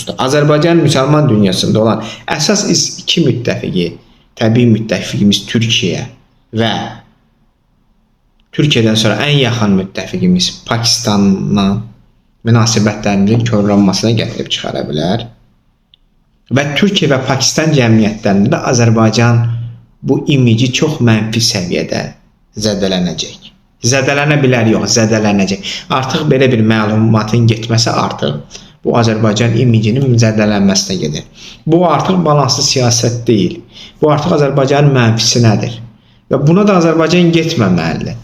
dostu, Azərbaycan müsəlman dünyasında olan əsas iki müttəfiqi, təbii müttəfiqimiz Türkiyə və Türkiyədən sonra ən yaxın müttəfiqimiz Pakistanla münasibətlərimizin korlanmasına gətirib çıxara bilər. Və Türkiyə və Pakistan cəmiyyətlərində də Azərbaycan bu imici çox mənfi səviyyədə zədələnəcək. Zədələnə bilər, yox, zədələnəcək. Artıq belə bir məlumatın getməsi artıq bu Azərbaycan imicinin zədələnməsinə gedir. Bu artıq balanslı siyasət deyil. Bu artıq Azərbaycanın mənfisinədir. Və buna da Azərbaycan getməməlidir.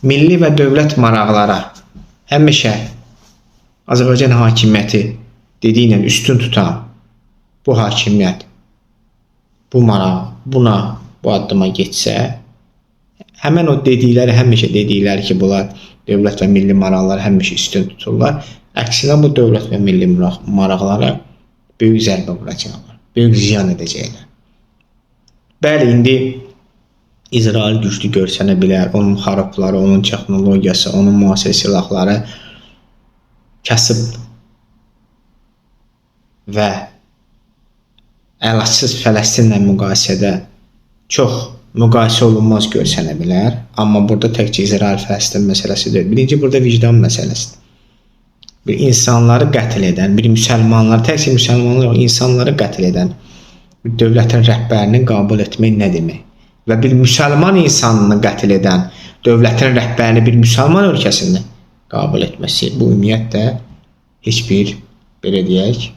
Milli və dövlət maraqlara həmişə Azərbaycan hakimiyyəti dediyi ilə üstün tutan bu hakimiyyət bu maraq, buna, bu addıma getsə, həmən o dedikləri, həmişə dedikləri ki, bunlar dövlət və milli maraqları həmişə üstün tuturlar. Əksinə bu dövlət və milli maraqlara böyük zərbə vuracaqlar, böyük ziyan edəcəklər. Bəli, indi İsrail güclü görsənə bilər, onun xarabları, onun texnologiyası, onun müasir silahları kasıb və əlacısız Fələstinlə müqayisədə çox müqayisə olunmaz görsənə bilər. Amma burada təkcə İsrail-Fələstin məsələsi deyil. Birinci, burada vicdan məsələsidir. Bir insanları qətl edən, bir müsəlmanları, təkcə müsəlmanlar yox, insanları qətl edən bir dövlətin rəhbərini qəbul etmək nə demək? Və bir müsəlman insanını qətl edən dövlətin rəhbərini bir müsəlman ölkəsində qəbul etməsi, bu ümumiyyətlə heç bir, belə deyək,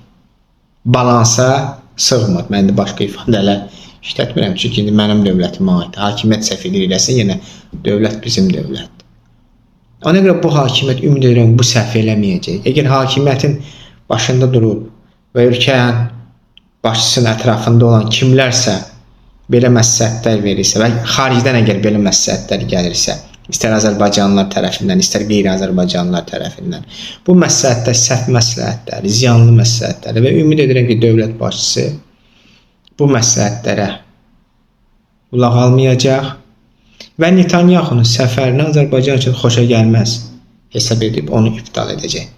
balansa sığmır. Mən də başqa ifadələr işlətmirəm, çünki indi mənim dövlətimə aid. Hakimiyyət səhv edir eləsin, yenə dövlət bizim dövlətdir. Ona görə bu hakimiyyət, ümid edirəm, bu səhv eləməyəcək. Əgər hakimiyyətin başında durub və ölkənin başçısının ətrafında olan kimlərsə belə məsləhətlər verirsə və xaricdən əgər belə məsləhətlər gəlirsə, istər Azərbaycanlılar tərəfindən, istər qeyri-Azərbaycanlılar tərəfindən, bu məsləhətlər səhv məsləhətlər, ziyanlı məsləhətlər və ümid edirəm ki, dövlət başçısı bu məsləhətlərə qulaq almayacaq və Netanyahunun səfərini Azərbaycan üçün xoşa gəlməz hesab edib onu iptal edəcək.